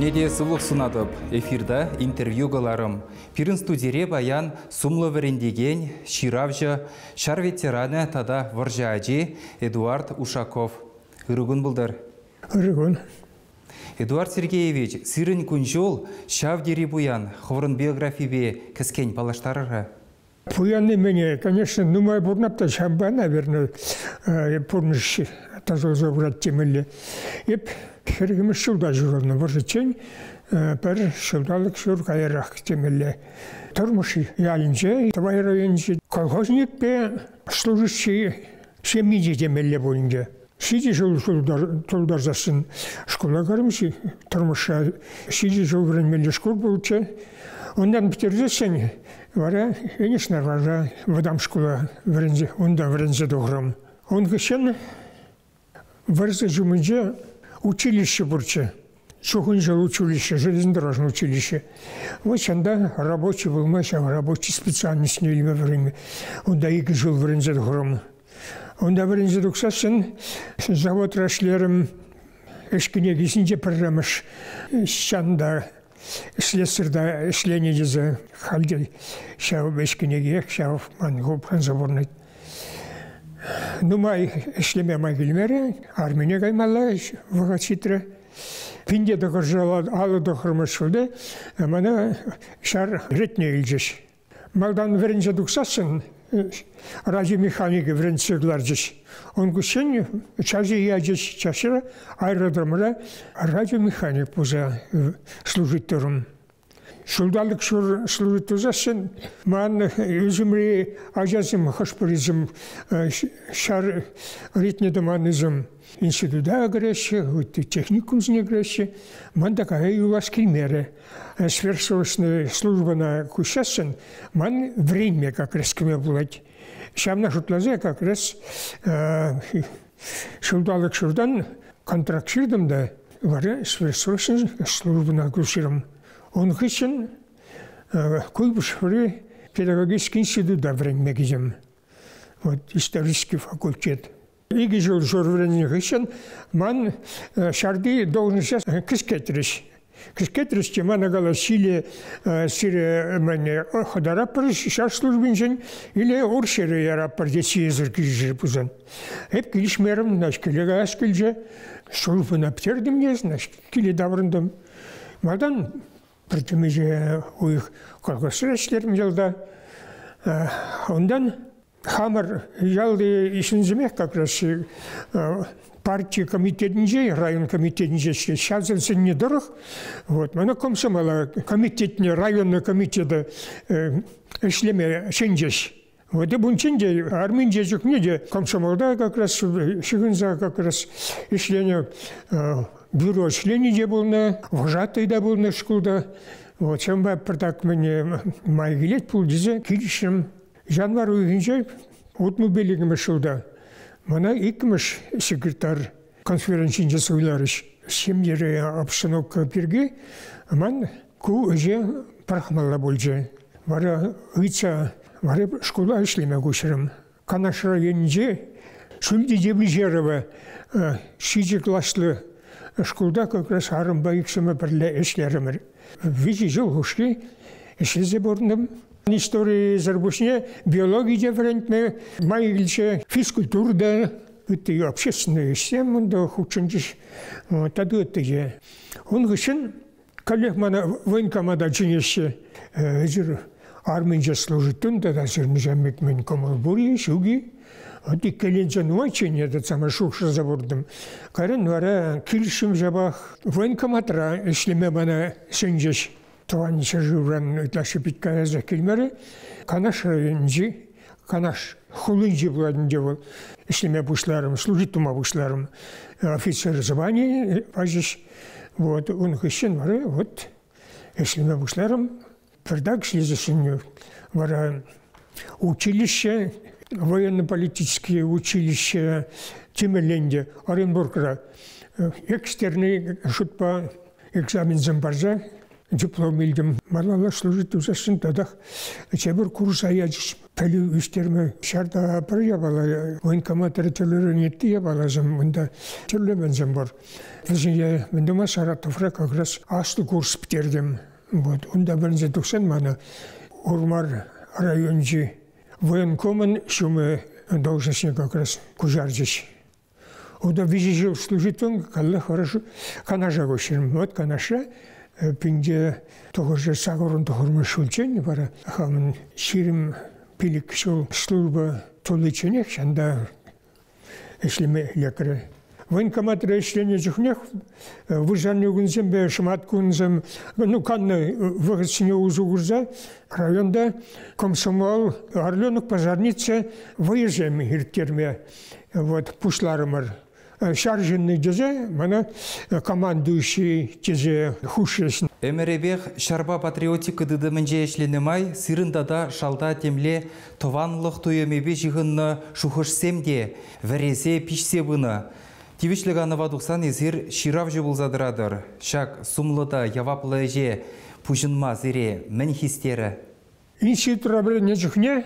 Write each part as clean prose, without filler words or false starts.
Пурне те сывлӑх сунатӑп. Эфирта интервью кӑларӑм. Пирӗн студире паян сумлӑ вӗрентекен, ҫыравҫӑ, ҫар ветеранӗ тата вӑрҫӑ ачи Эдуард Ушаков. Ырӑ кун пултӑр. Ырӑ кун. Эдуард Сергеевич, сирӗн кун-ҫул ҫав тери пуян. Хӑвӑрӑн биографипе кӗскен паллаштарӑр-ха. Пуянни мӗне, конечно, нумай пурӑнап та ҫавӑнпа, наверное, пурнӑҫ тӑсӑлса пырать темелле. Эп хӗрхӗмӗш ҫулта ҫуралнӑ, вӑрҫӑччен пӗр ҫулталӑк ҫур каярах темелле. Тӑрмӑш ялӗнче, Тӑвай районӗнче колхозникпе служащи ҫемйинче темелле пуль ӗнтӗ. Ҫичӗ ҫул тултарсассӑн шкула кайрӑм, Тӑрмӑшра ҫичӗ ҫул вӗренмелли шкул пулчӗ. Унтан пӗтерсессӗн вара Энӗш Нарварта вӑтам шкула вӗренсе, унта вӗренсе тухрӑм. Ун хыҫҫӑн вӑрҫӑ ҫумӗнче училище пурччӗ. Чухӑн ҫул училище, железнодорожное училище. Вот ҫанта рабочий пулма ҫав рабочий специальностьне илме вӗренме. Унта икӗ ҫул вӗренсе тухрӑм. Унта вӗренсе тухсассӑн заводра ӗҫлерӗм. Ӗҫ кӗнеки ҫинче пӗрремӗш ҫанта ӗҫлессӗр та ӗҫленӗ тесе халь те ҫав ӗҫ кӗнекиех ҫав ман хупханса пурӑнать. Нумай ӗҫлеме май килмерӗ, армине каймалла вӑхӑт ҫитрӗ. Пинте тӑхӑршӑ алӑ тӑхӑрмӗш ҫулта мана ҫар ретне илчӗҫ. Малтан вӗренсе тухсассӑн радиомеханика вӗрентсе кӑларчӗҫ. Ун хыҫҫӑн чаҫе ячӗҫ. Чаҫре аэродромра радиомеханик пулса служить турӑм. Ҫулталӑк ҫур служить тусассӑн ман ӳсӗмри ачасем хӑш-пӗрисем ҫар ретне тӑманнисем института кӗреҫҫӗ, ытти техникумсене кӗреҫҫӗ. Ман та кая юлас килмерӗ. Сверхсрочный службӑна куҫсассӑн ман вӗренме как раз кӗме пулать. Ҫавна шутласа как раз ҫулталӑк ҫуртан контракт ҫыртӑм та вара сверхсрочный службӑна куҫрӑм. Ун хыҫҫӑн Куйбышеври педагогический института вӗренме кӗтӗм. Вот исторический факультет. Икӗ ҫул ҫур вӗреннӗ хыҫҫӑн ман ҫарти должноҫа кӗскетрӗҫ. Кӗскетрӗҫ те мана калаҫ, ҫиле сире мӗне хӑтараппӑр ҫар службинчен или ур ҫӗре яраппӑр тет сиесӗр килӗшӗр пулсан. Эп килӗшмерӗм, значит, киле каяс килчӗ. Службӑна пӗтертӗм те, значит, киле таврӑнтӑм. Малтан пӗр темиҫе уйӑх колхозра ӗҫлерӗм ялта. Унтан хамӑр ялти ҫынсемех как раз парти комитетӗнче, район комитетӗнче ӗҫлет. Ҫавсен сӗнни тӑрӑх вот, мана комсомола комитетне, районный комитета ӗҫлеме чӗнчӗҫ. Вот эп унччен те арминче чухне те комсомолта как раз ҫыхӑнса как раз ӗҫленӗ бюро членӗ те пулнӑ, вожатый та пулнӑ шкулта. Вот ҫавӑнпа пӗртак мӗне май килет пул тесе килӗшрӗм. Январь уйӑхӗнче утмӑл пиллӗкмӗш ҫулта мана иккӗмӗш секретарь конференцинче суйларӗҫ. Ҫемьере обстановка пирки ман ку ӗҫе пӑрахмалла пулчӗ. Вара ыйтса вара шкула ӗҫлеме куҫрӑм. Канаш районӗнче Ҫӳлти Девлижерова ҫичӗ класлӑ шкулта как раз арӑмпа иксӗмӗр пӗрле ӗҫлерӗмӗр. Виҫӗ ҫул хушши ӗҫлесе пурӑнтӑм. Историсӗр пуҫне биологи те вӗрентме май килчӗ, физкультура та, ытти общественнӑй ӗҫсем унта хутшӑнчӗҫ тата ытти те. Ун хыҫҫӑн каллех мана военкомата чӗнеҫҫӗ. Эсир арминче служить тата сирмӗҫем мӗн кӑмӑл пур-и, ҫук-и? Вот иккӗленсе нумайччен эпӗ сама шухӑшласа пурӑнтӑм. Кайран вара килӗшрӗм ҫапах. Военкоматра ӗҫлеме мана сӗнчӗҫ. Тӑван ҫӗршывран ытлашши пит каясах килмерӗ. Канаш районӗнчи, Канаш хулинчи пулать ӗнтӗ вӑл. Ӗҫлеме пуҫларӑм, служить тума пуҫларӑм. Офицер звани пачӗҫ. Вот, ун хыҫҫӑн вара вот ӗҫлеме пуҫларӑм. Пӗртак ӗҫлесе вара училище, военно-политическое училище темелле Оренбургра экстерный шутпа экзаменсем парса диплом илтӗм. Малалла служить тусассӑн татах тепӗр курса ячӗҫ. Пӗлӳ ӳстерме ҫарта пӗр япала, военкоматра тӗрлӗрен ытти япаласем унта тӗрлӗ мӗнсем пур. Вӗсене мӗн тума Саратовра как раз аслӑ курс пӗтертӗм. Вот унта вӗренсе тухсан мана Урмар районӗнчи военкомӑн ҫумӗ должноҫне как раз куҫарчӗҫ. Унта виҫӗ ҫул служить каллех хорошо Канаша куҫрӑм. Вот Канашра 1989 ҫулччен вара хамӑн 25 ҫул служба тулличченех ҫанта ӗҫлеме лекрӗ. Военкоматра ӗҫленӗ чухнех вырсарни кунсемпе шӑмат кунсем, ну, каннӑ вӑхӑтсене усӑ курса районта комсомол, Орленок пожарница вӑйӑсем ирттерме вот пуҫларӑмӑр. Ҫар ҫынни тесе мана командующий тесе хушрӗҫ. Ӗмӗрӗпех ҫарпа патриотика тытӑмӗнче ӗҫленӗ май сирӗн тата шалта темле тӑванлӑх туйӑмӗпе ҫыхӑннӑ шухӑшсем те вӗресе пиҫсе пынӑ. Тивӗҫлӗ канӑва тухсан эсир ҫыравҫӑ пулса тӑратӑр. Ҫак сумлӑ та яваплӑ ӗҫе пуҫӑнма сире мӗн хистерӗ? Институтра вӗреннӗ чухне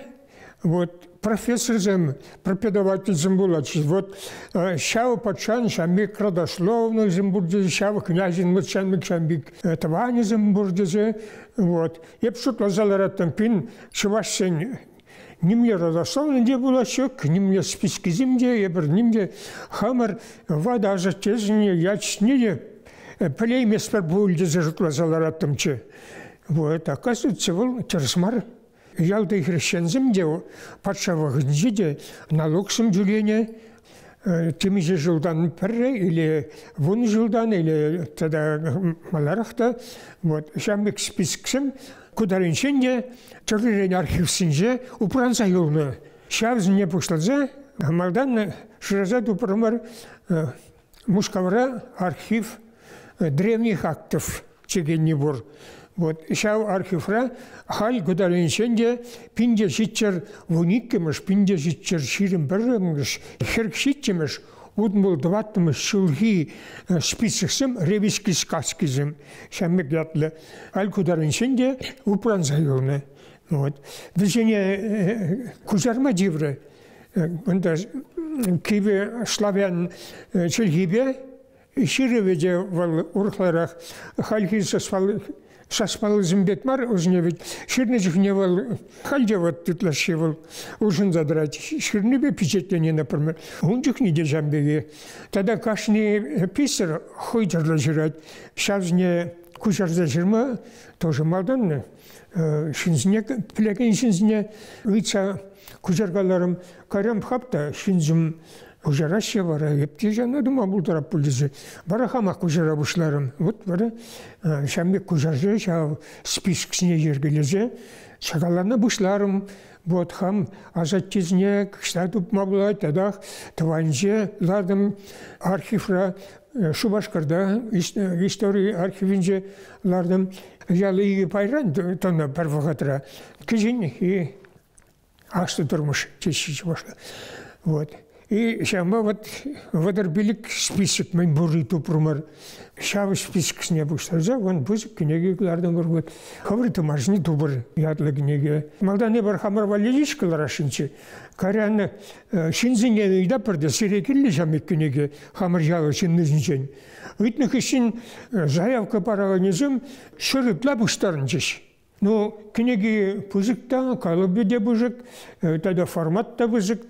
вот профессорсем, преподавательсем пулатчӗҫ. Вот ҫав патшан ҫав пек родословнӑйсем пур тесе, ҫав князӗн вот ҫав пек тӑванӗсем пур тесе. Вот. Эп шутласа лараттӑм, пин чӑвашсен нимле родословный те пулас ҫук, нимле спискисем те, эпир ним те хамӑр ватӑ асаттесене ячӗсене те пӗлейместпӗр пуль тесе шутласа лараттӑмччӗ. Вот, оказывается, вӑл тӗрӗс мар. Ялти хресченсем те патша вӑхӑтӗнче те налогсем тӳленӗ. Темиҫе ҫултан пӗрре или вун ҫултан, или тата маларах та. Вот, ҫав пек списксем ку таранччен те тӗрлӗрен архивсенче упранса юлнӑ. Ҫавсене пуҫласа малтан шыраса тупрӑмӑр Мускавра архив древних актов чекенни пур. Вот ҫав архивра халь кӑтаринчен те 1712-мӗш, 1721-мӗш, 47-мӗш, 64-мӗш ҫулхи списоксем, ревизски сказкисем ҫав пек ятлӑ. Халь кутаринчен те упранса юлнӑ. Вот. Вӗсене куҫарма тиврӗ. Унта кивӗ славян чӗлхипе ҫырӑвӗ те вӑл урӑхларах. Хальхи саспаллисем пек мар ӑсне ведь ҫырнӑ чухне вӑл халь те вот ытлашши вӑл улшӑнса тӑрать. Ҫырнипе пичетленӗ, например. Ун чухне те ҫав пекех. Тата кашни писарь хӑй тӗрлӗ ҫырать. Ҫавсене куҫарса ҫырма тоже малтан ҫынсене, пӗлекен ҫынсене ыйтса куҫаркаларӑм. Кайран хап та ҫынсем куҫараҫҫӗ вара, эп те ҫавна тума пултарап пуль тесе. Вара хамах куҫара пуҫларӑм. Вот вара ҫав пек куҫарса, ҫав списксене йӗркелесе чакалана пуҫларӑм. Вот хам асаттесене кӑҫта тупма пулать, татах тӑванче лартӑм архивра, Шупашкарта истори архивӗнче лартӑм. Ял икӗ пайран тӑнӑ пӗр вӑхӑтра. Кӗҫӗн и аслӑ тӑрмӑш теҫҫӗ чӑвашла. Вот. И ҫавӑнпа вот 35 список мӗн пурри тупрӑмӑр. Ҫав списксене пуҫтарса вон пысӑк кӗнеке кӑлартӑмӑр. Вот «Хӑвӑр тымарсене тупӑр» ятлӑ кӗнеке. Малтан эпир хамӑр валли ҫеҫ кӑларасшӑнччӗ. Кайран ҫынсене ыйтатпӑр те, сире кирлӗ ҫав кӗнеке хамӑр ял ҫыннисенчен. Ыйтнӑ хыҫҫӑн заявка параканӗсем 100 ытла пуҫтарӑнчӗҫ. Ну, кӗнеки пысӑк та, калӑпӗ те пысӑк, тата формат та пысӑк.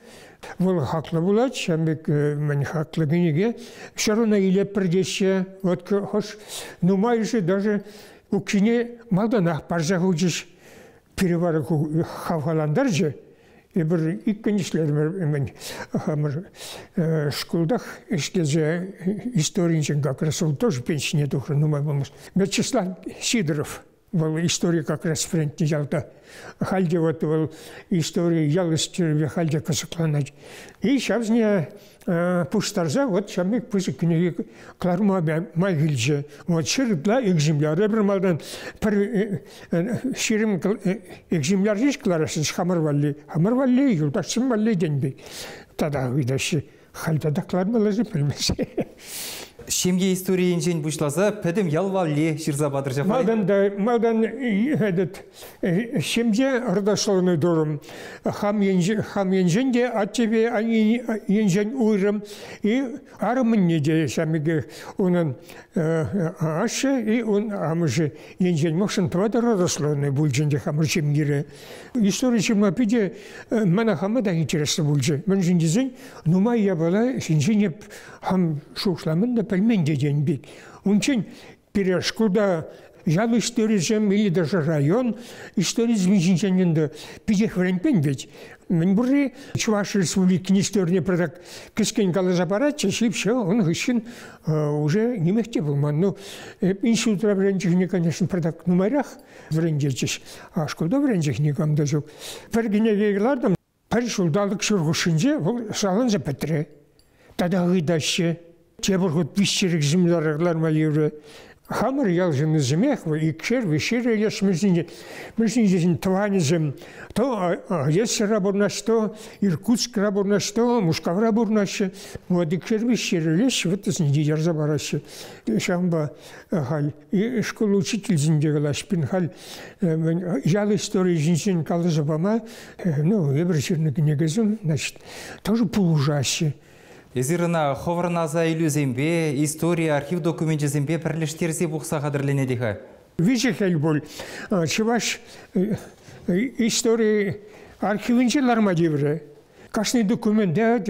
Вӑл хаклӑ пулать, ҫав пек мӗн хаклӑ кӗнеке. Все равно илетпӗр теҫҫӗ. Вот хӑш нумайӑшӗ даже укҫине малтанах парса хучӗҫ. Пире вара хавхалантарчӗ. Эпир иккӗн ӗҫлерӗмӗр хамӑр шкултах ӗҫлесе историнчен как раз он тоже пенсине тухрӗ нумай пулмасть. Вячеслав Сидоров вӑл истори как раз вӗрентнӗ ялта. Халь те вот вӑл истори ял историйӗпе халь те кӑсӑкланать. И ҫавсене пуҫтарса вот ҫав пек пысӑк кӗнеке кӑларма май килчӗ. Вот 100 ытла экземпляр. Эпир малтан пӗр 20 экземпляр ҫеҫ кӑларасшӑн хамӑр валли. Хамӑр валли, юлташсем валли тен пек. Тата ыйтаҫҫӗ. Халь тата кӑлармалла-ши пӗлмест. Ҫемье историйӗнчен пуҫласа пӗтӗм ял валли ҫырса патӑр ҫапла. Малтан та малтан этот ҫемье родословный турӑм. Хам енчен, хам енчен те аттепе анне енчен уйрӑм и арӑмӑнне те ҫав пекех унӑн ашшӗ и ун амӑшӗ енчен мӑшӑн тӑватӑ родословный пулчӗ ӗнтӗ хамӑр ҫемьере. Истори ҫырма питӗ мана хама та интереслӗ пулчӗ. Мӗншӗн тесен нумай япала ҫинчен эп хам шухӑшламан та пӗлмен те тен пек. Унччен пире шкулта ял историсем или даже район историзмӗ ҫинчен ӗнтӗ питех вӗрентмен вӗт. Мӗн пурри Чӑваш Республикин историне пӗртак кӗскен каласа паратчӗ, ҫип-ҫӑ, ун хыҫҫӑн уже нимех те пулман. Ну, институтра вӗреннӗ чухне, конечно, пӗртак нумайрах вӗрентетчӗҫ. А шкулта вӗренчех никам та ҫук. Пӗр кӗнеке кӑлартӑм, пӗр ҫулталӑк ҫур хушшинче вӑл саланса пӗтрӗ. Тата ыйтаҫҫӗ. Тепӗр хут виҫҫӗрик земляра кӑларма йывӑр. Хамӑр ял ҫыннисемех икшер, виҫшер илес мӗншӗн тесен тӑванӗсем то Одессӑра пурӑнаҫҫӗ, то Иркутскра пурӑнаҫҫӗ, то Мускавра пурӑнаҫҫӗ. Вот икшер, виҫшер илеҫҫӗ, вот вӗсене те ярса параҫҫӗ. Ҫавӑнпа халь шкул учительсем те калаҫ, пин халь ял историйӗ ҫинчен каласа пама, ну, эпир ҫырнӑ кӗнекесем, значит, тоже пулӑшаҫҫӗ. Эсир ӑна хӑвӑрӑн аса илӳсемпе, истори архив докуменчӗсемпе пӗрлештерсе пухса хатӗрленет-и-ха? Виҫӗ хӗл пуль. Чӑваш истори архивӗнче ларма тиврӗ. Кашни документа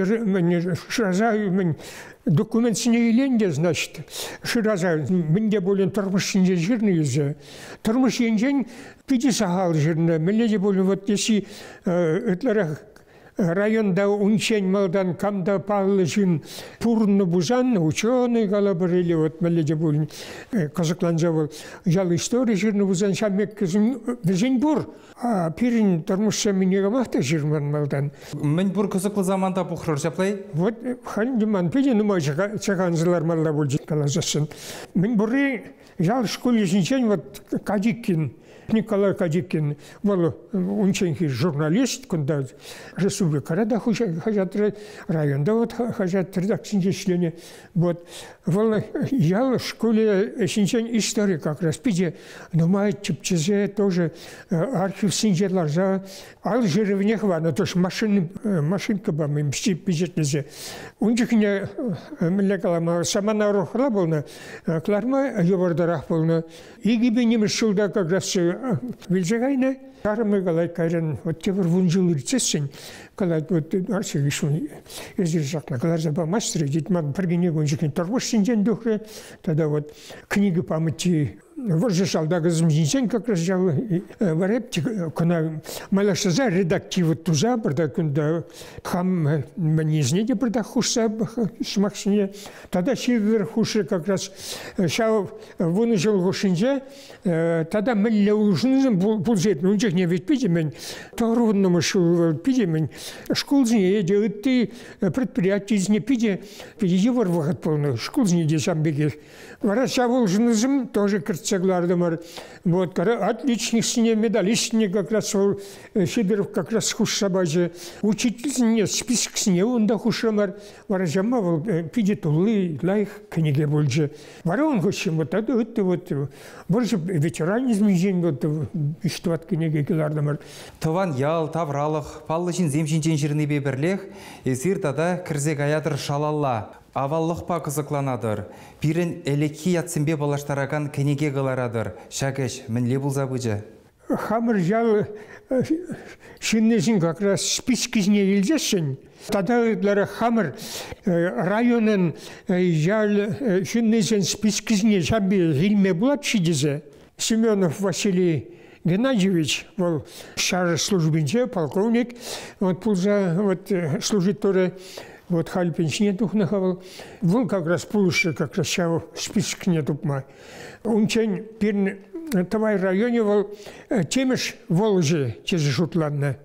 шыраса мӗн документсене илен те, значит, шыраса мӗн те пулин тӑрмӑш ҫинчен ҫырнӑ илсе. Тӑрмӑш енчен питӗ сахал ҫырнӑ. Мӗнле те пулин вот если ытларах районта унччен малтан кам та паллӑ ҫын пурӑннӑ пулсан, ученый калӑпӑр или вот мӗнле те пулин кӑсӑкланса вӑл ял истори ҫырнӑ пулсан ҫав пек вӗсен пур. А пирӗн тӑрмӑшсем никамах та ҫырман малтан. Мӗн пур кӑсӑклӑ саманта пухрӑр ҫапла-и? Вот халь ман питӗ нумай чаканса лармалла пулчӗ каласассӑн. Мӗн пурри ял шкулӗ ҫинчен вот Кадикин Николай Кадикин вӑл унчченхи журналист, кунта республикӑра та хаҫатра, районта вот хаҫат редакцинче ӗҫленӗ. Вот вӑл ял шкулӗ ҫинчен истори как раз питӗ нумай тӗпчесе тоже архивсенче ларса ал ҫырӑвне хӑварнӑ, то есть машинкӑпа пичетлесе. Ун чухне мӗнле калама, самана урӑхла пулнӑ, кӑларма йывӑртарах пулнӑ. 2000 ҫулта как раз вилсе кайнӑ. Арӑмӗ калать, кайран вот тепӗр вун ҫул иртсессӗн калать, вот Арсений эсир ҫакна кӑларса памастӑр, тет, ман пӗр кӗнеке ун чухне тӑрмӑш ҫинчен тухрӗ, тата вот книга памяти вӑрҫӑ салтакӗсем ҫинчен как раз ҫав вара кӑна майлаштарса редактива туса пӗртак кунта хам мӗннисене те пӗртак хушса сӑмахсене тата ҫыртӑр хушрӗ как раз ҫав вунӑ ҫул хушшинче тата мӗнле улшӑнусем пулса иртнӗ. Ун чухне ведь питӗ мӗн тӑхӑрвуннӑмӗш ҫул питӗ мӗн шкулсене те ытти предприятисене питӗ йывӑр вӑхӑт пулнӑ. Шкулсене те ҫавӑн пекех. Вара ҫав улшӑнусем тоже кӗртсе кӑлартӑмӑр. Вот, отличниксене, медалистсене как раз вӑл Сидоров как раз хушса пачӗ. Учительсене списоксене унта хушрӑмӑр. Вара ҫавӑнпа вӑл питӗ тулли, лайӑх кӗнеке пулчӗ. Вара ун хыҫҫӑн вот тата ытти вот вӑрҫӑ ветеранизмӗнчен вот ӳс-тӑват кӗнеке кӑлартӑмӑр. Тӑван ял, тавралӑх, паллӑ ҫынсем ҫинчен ҫырнипе пӗрлех эсир тата кӗрсе каятӑр шалалла, аваллӑхпа кӑсӑкланатӑр. Пирӗн ӗлӗкхи ятсемпе паллаштаракан кӗнеке кӑларатӑр. Ҫак ӗҫ мӗнле пулса пычӗ? Хамӑр ял ҫыннисен как раз спискисене илсессӗн тата ытларах хамӑр районӑн ял ҫыннисен спискисене ҫав илме пулать-ши тесе Семенов Василий Геннадьевич, вӑл ҫар службинче полковник вот пулса вот служить турӗ. Вот халь пенсине тухнӑ-ха вӑл. Вӑл как раз пулӑшрӗ как раз ҫав спискне тупма. Унччен пирӗн Тӑвай районӗ вӑл Темӗш Волжи тесе шутланнӑ.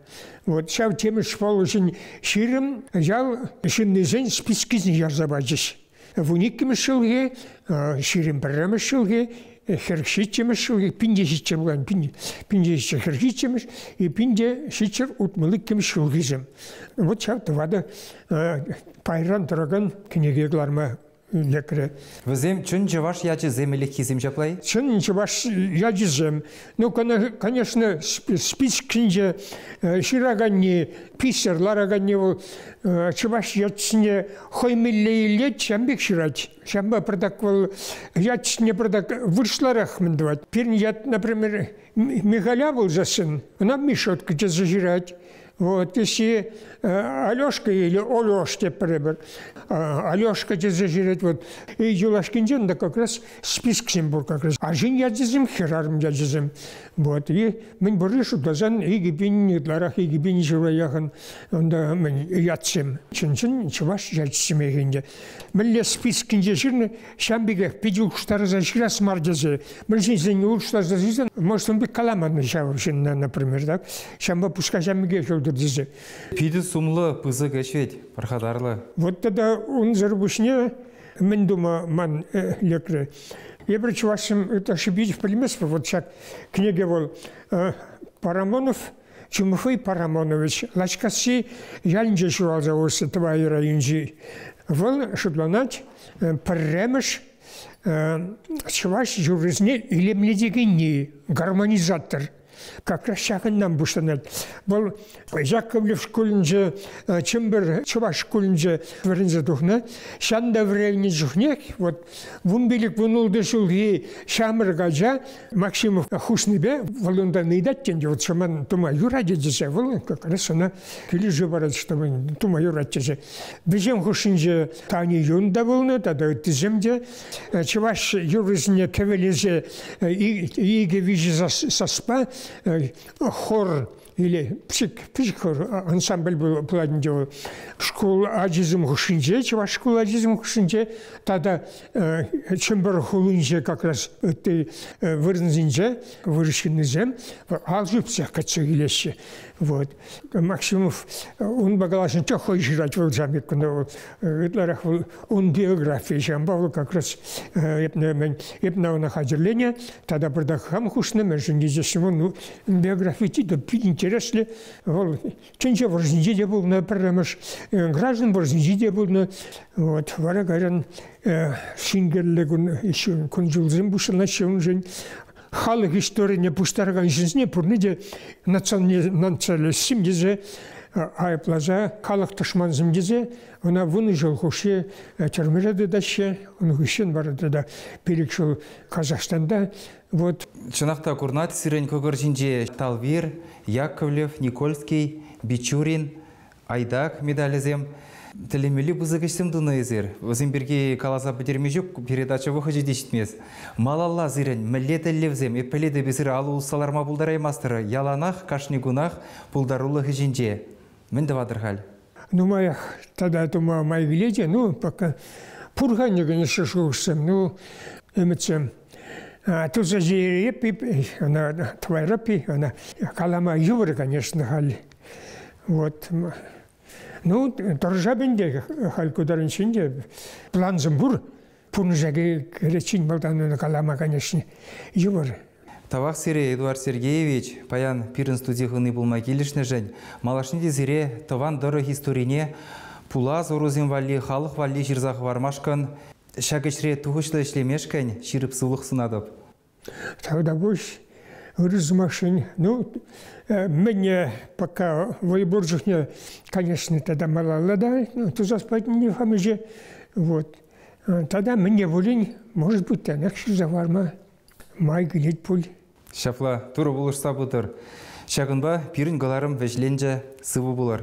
Вот ҫав Темӗш Волжин 20 ял ҫыннисен спискисене ярса пачӗҫ. 12-мӗш ҫулхи, 21-мӗш ҫулхи, 47-мӗш ҫулхи, пинте ҫиччӗ пулан, пинте ҫиччӗ хӗрхиччӗмӗш и пинте ҫиччӗр утмӑл иккӗмӗш ҫулхисем. Вот ҫав тӑватӑ пайран тӑракан кӗнеке кӑларма. лекрӗ. Вӗсем чӑн чӑваш ячӗсем ӗлӗкхисем ҫапла-и? Чӑн чӑваш ячӗсем. Ну, конечно, спискӗнче ҫыраканни, писарь лараканни вӑл чӑваш ятсене хӑй мӗнле илет, ҫавӑн пек ҫырать. Ҫавӑнпа пӗртак вӑл ятсене пӗртак вырӑсларах мӗн тӑвать. Пирӗн ят, например, Михаля пулсассӑн, ӑна Мишотка тесе ҫырать. Вот, если Алешка или Олеш тепӗр эпир. Алешка тесе ҫырать. Вот. И юлашкинчен да как раз списксем пур как раз. Арҫын ячӗсем, хӗрарӑм ячӗсем. Вот. И мӗн пурри шутласан 2000 ытларах 2000 ҫула яхӑн унта мӗн ятсем. Чӑн-чӑн чӑваш ячӗсемех ӗнтӗ. Мӗнле спискӗнче ҫырнӑ, ҫавӑн пекех питӗ улӑштарса ҫырас мар тесе. Мӗншӗн тесен улӑштарса ҫырсан, может, ун пек каламан ҫав ҫынна, например, так? Ҫавӑнпа пуҫка ҫавӑн пекех юлтӑр тесе. Питӗ сумлӑ, пысӑк ӗҫ вӗт, пархатарлӑ. Вот тата унсӑр пуҫне мӗн тума ман лекрӗ. Эпир чӑвашсем ытлашши питех пӗлместпӗр. Вот ҫак кӗнеке вӑл Парамонов Тимофей Парамонович Лачкасси ялӗнче ҫуралса ӳснӗ Тӑвай районӗнчи. Вӑл шутланать пӗрремӗш чӑваш юррисене илемлетекенни, гармонизатор. Как раз ҫакӑнтан пуҫланать. Вӑл Яковлев шкулӗнче, Чӗмпӗр чӑваш шкулӗнче вӗренсе тухнӑ. Ҫанта вӗреннӗ чухнех вот 15-16 ҫулхи ҫамрӑк ача Максимов хушнипе вӑл унтан ыйтать тенӗ, вот шаман тума юрать тесе, вӑл как раз ӑна килӗшӳ парать, что тума юрать тесе. Вӗсем хушшинче Тани Юн та пулнӑ, тата ыттисем те. Чӑваш юррисене кӗвӗлесе икӗ-виҫӗ саспа хор или пӗчӗк хор ансамбль пулать ӗнтӗ вӑл. Шкул ачисем хушшинче, чӑваш шкул ачисем хушшинче тата Чӗмпӗр хулинче как раз ытти вырӑнсенче вырӑс ҫыннисем ал ҫупсах кӗтсе килеҫҫӗ. Вот. Максимов унпа калаҫнӑ хӑй ҫырать вӑл ҫав пек кӑна ытларах вӑл ун биографийӗ ҫавӑнпа вӑл как раз эпне ӑна хатӗрленӗ тата пӑртак хам хушнӑ мӗншӗн тесессӗн вӑл биографи питӗ интереслӗ вӑл Тӗнче вӑрҫинче те пулнӑ пӗрремӗш, граждан вӑрҫинче те пулнӑ. Вот, вара кайран синкерлӗ кун, кун-ҫулсем пуҫланаҫҫӗ уншӑн. Халӑх историне пуҫтаракан ҫынсене пурне те националистсем тесе айӑпласа, халӑх тӑшмансем тесе ӑна 10 ҫул хушши тӗрмере тытаҫҫӗ. Ун хыҫҫӑн вара тата 5 ҫул Казахстанта. Вот. Чӑнах та курнать сирӗн кӑкӑр ҫинче Талвир, Яковлев, Никольский, Бичурин, Айдак медалӗсем. Тӗлӗнмелли пысӑк ӗҫсем тунӑ эсир. Вӗсем пирки каласа пӗтерме ҫук, передача вӑхӑчӗ те ҫитмест. Малалла сирӗн мӗнле тӗллевсем? Эп пӗлетӗп, эсир алӑ усса ларма пултараймастӑр. Яланах, кашни кунах пултарулӑх ӗҫӗнче. Мӗн тӑватӑр халь? Нумаях тата тума май килет ну, пока пур-ха конечно, шухӑшсем, ну, ӗмӗтсем. Туса ҫитереп, ӑна тӑвайрап-и, ӑна калама йывӑр, конечно, халь. Вот. Ну, тӑрӑшап ӗнтӗ халь ку таранччен те. Плансем пур. Пурнӑҫа кӗреччен малтан ӑна калама, конечно, йывӑр. Тавах сире, Эдуард Сергеевич, паян пирӗн студи хӑни пулма килӗшнӗшӗн. Малашне те сире тӑван тӑрӑх историне пулас ӑрусем валли, халӑх валли ҫырса хӑвармашкӑн Ҫак ӗҫре тухӑҫлӑ ӗҫлемешкӗн ҫирӗп сывлӑх сунатӑп. Тавтапуҫ ырӑ сӑмахшӑн. Ну, мӗне пока вӑй пур чухне, конечно, тата малалла та тусас патне хам ӗҫе. Вот. Тата мӗне пулин, может быть, танах ҫырса хӑварма май килет пуль. Ҫапла, Турӑ пулӑшса пытӑр. Ҫакӑнпа пирӗн кӑларӑм вӗҫленчӗ. Сывӑ пулӑр.